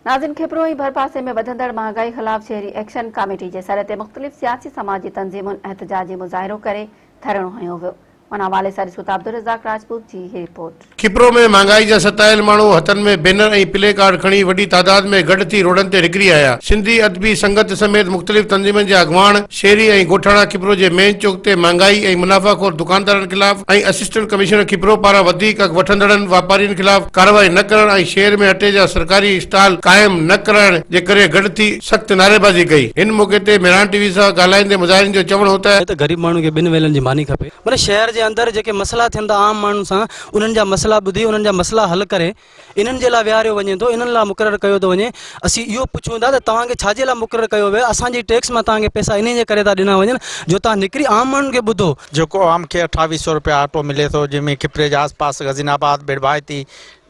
ناظرين کپرو ۽ ڀرپاسي ۾ وڌندڙ مهانگائي خلاف شهري ايڪشن ڪاميٽي جي سڏ تي مختلف سياسي سماجي تنظيمن احتجاجي مظاهرو ڪري ڌرڻو هنيو ويو ان حوالي سان ڏسو ته عبدالرزاق راجپوت جي هي رپورٽ. کپرو ۾ مهانگائي جا ستايل ماڻهو هٿن ۾ بينر ۽ پلي ڪارڊ کڻي وڏي تعداد ۾ گڏ ٿي روڊن تي نڪري آيا. سنڌي ادبي سنگت سميت مختلف تنظيمن جا اڳواڻ، شهري ۽ ڳوٺاڻا کپرو جي مين چوڪ تي مهانگائي ۽ منافع خور دڪاندارن خلاف ۽ اسسٽنٽ ڪمشنر کپرو پاران وڌيڪ اگهه وٺندڙن واپارين خلاف ڪارروائي نه ڪرڻ ۽ شهر ۾ اٽي جا سرڪاري اسٽال قائم نه ڪرائڻ جي ڪري گڏ ٿي سخت نعريبازي ڪئي. هن موقعي تي مهراڻ ٽي وي سان ڳالهائيندي مظاهرين جو چوڻ هو ته. ته غريب ماڻهو کي ٻن ويلن جي ماني کپي. معنيٰ شهر جي اندر جيڪي مسئلا ٿين ٿا عام ماڻهن سان انهن جا مسئلا ٻڌي انهن جا مسئلا حل ڪري انهن جي لاء ويهاريو وڃي ٿو، انهن لاء مقرر ڪيو ٿو وڃي. اسين اهو پڇون ٿا ته توهان کي ڇا جي لاء مقرر ڪيو ويو آهي؟ اسان جي ٽيڪس مان توهان کي پئسا انهي جي ڪري ٿا ڏنا وڃن جو توهان نڪري عام ماڻهن کي ٻڌو. جيڪو عوام کي اٺاويهه سئو روپيا اٽو ملي ٿو جنهن ۾ کپري جي آس پاس غزين آباد، ڀڙڀائتي،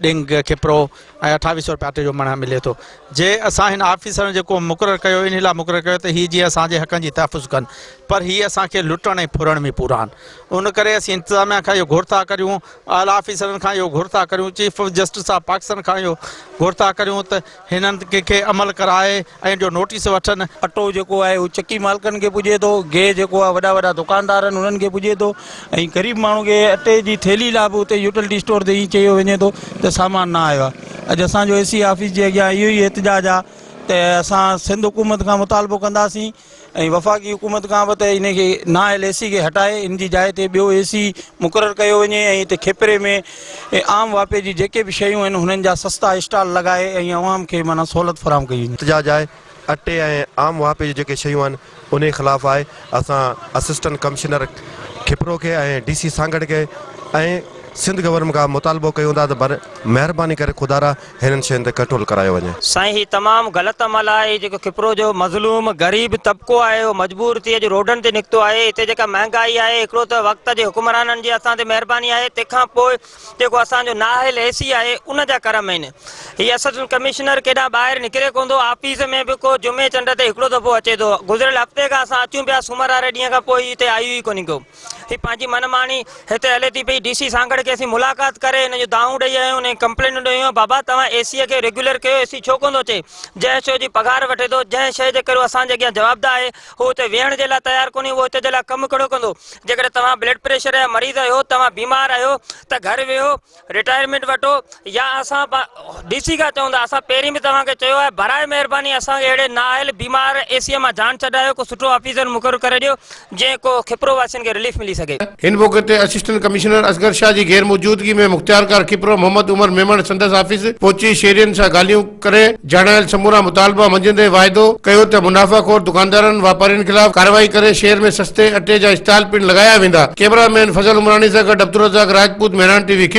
ڏنگ، کپرو ۽ اٺاويهه سئو روپيا اٽي جو مڻ ملي ٿو جي اسان هن آفيسرن جيڪو مقرر ڪيو انهي لاء مقرر ڪيو ته هي جيئن اسان جي حقن جي تحفظ ڪن پر هي اسان کي لٽڻ ۽ ڦرڻ ۾ پورا آهن ان ڪري اسين انتظاميا کان اهو گهر ٿا ڪريون اعليٰ آفيسرن کان اهو گهر ٿا ڪريون، چيف جسٽس آف پاڪستان کان اهو گهر ٿا ڪريون ته هنن کي عمل ڪرائي ۽ ان جو نوٽيس وٺن. اٽو جيڪو آهي اهو چڪي مالڪن کي پڄي ٿو، گيهه جيڪو آهي وڏا وڏا دڪاندار آهن انهن کي پڄي ٿو ۽ غريب ماڻهو کي اٽي جي ٿيلهي لاء به اتي يوٽيلٽي اسٽور تي ائين چيو وڃي ٿو ته سامان نه آيو آهي. اڄ اسان جو اي سي آفيس جي اڳيان اهو ئي احتجاج آهي ته اسان سنڌ حڪومت کان مطالبو ڪنداسين ۽ وفاقي حڪومت کان به ته ان کي نااهل اي سي کي هٽائي ان جي جاء تي ٻيو اي سي مقرر ڪيو وڃي ۽ هتي کپري ۾ عام واهپي جي جيڪي به شيون آهن انهن جا سستا اسٽال لڳائي ۽ عوام کي معنيٰ سهولت فراهم ڪئي وڃي. احتجاج آهي اٽي ۽ عام واهپي جون جيڪي شيون آهن انهي خلاف آهي اسان اسسٽنٽ ڪمشنر کپرو کي ۽ ڊي سي سانگهڙ کي ۽ سنڌ گورنمينٽ کان مطالبو ڪيون ٿا ته بر مهرباني ڪري خدارا هنن شين تي ڪنٽرول ڪرايو وڃي. سائين هي تمام غلط عمل آهي هي جيڪو کپرو جو مظلوم غريب طبقو آهي اهو مجبور ٿي اڄ روڊن تي نڪتو آهي هتي جيڪا مهنگائي آهي هڪڙو ته وقت جي حڪمرانن جي اسان تي مهرباني آهي تنهن کان پوء جيڪو اسان جو نااهل اي سي آهي ان جا ڪرم آهن هي اسسٽنٽ ڪمشنر ڪيڏانهن ٻاهر نڪري ڪونه ٿو آفيس ۾ به ڪو جمعي چنڊ تي هڪڙو دفعو اچي ٿو گذريل هفتي کان اسان اچون پيا سومر واري ڏينهن کان پوء هي هتي آيو ئي ڪونهي ڪو. هي پنهنجي من ماني هتي هلي ٿي پئي ڊي سي سانگهڙ کي اسين ملاقات ڪري هن جون دانهون ڏئي آيا آهيون ۽ ڪمپلينون ڏئي آيا آهيون بابا توهان اي سي کي ريگيولر ڪيو اي سي ڇو ڪونه ٿو اچي جنهن شيء جي پگهار وٺي ٿو جنهن شيء جي ڪري هو اسان جي اڳيان جوابده آهي هو هتي ويهڻ جي لاء تيار ڪونهي اهو هتي جي لاء ڪم ڪهڙو ڪندو جيڪڏهن توهان بلڊ پريشر جا مريض آهيو توهان بيمار آهيو ته گهر ويهو رٽائرمينٽ وٺو يا اسان ڊي سي کان چون ٿا اسان پهرين به توهان کي چيو آهي براء مهرباني اسان کي اهڙي نااهل بيمار اي سي مان جان ڇڏايو ڪو سٺو آفيسر مقرر ڪري ڏيو جنهن ڪو کپرو واسين کي رليف ملي سگهي. هن موقعي تي اسسٽنٽ ڪمشنر اصغر شاهه جي غير موجودگي ۾ مختيارڪار کپرو محمد عمر ميمڻ سندس آفيس پهچي شهرين سان ڳالهيون ڪري ڄاڻايل سمورا مطالبا مڃيندي واعدو ڪيو ته منافع خور دڪاندارن واپارين خلاف ڪارروائي ڪري شهر ۾ سستي اٽي جا اسٽال پڻ لڳايا ويندا. ڪئميرا مين فضل عمراڻي سان گڏ عبدالرزاق راجپوت مهراڻ ٽي وي.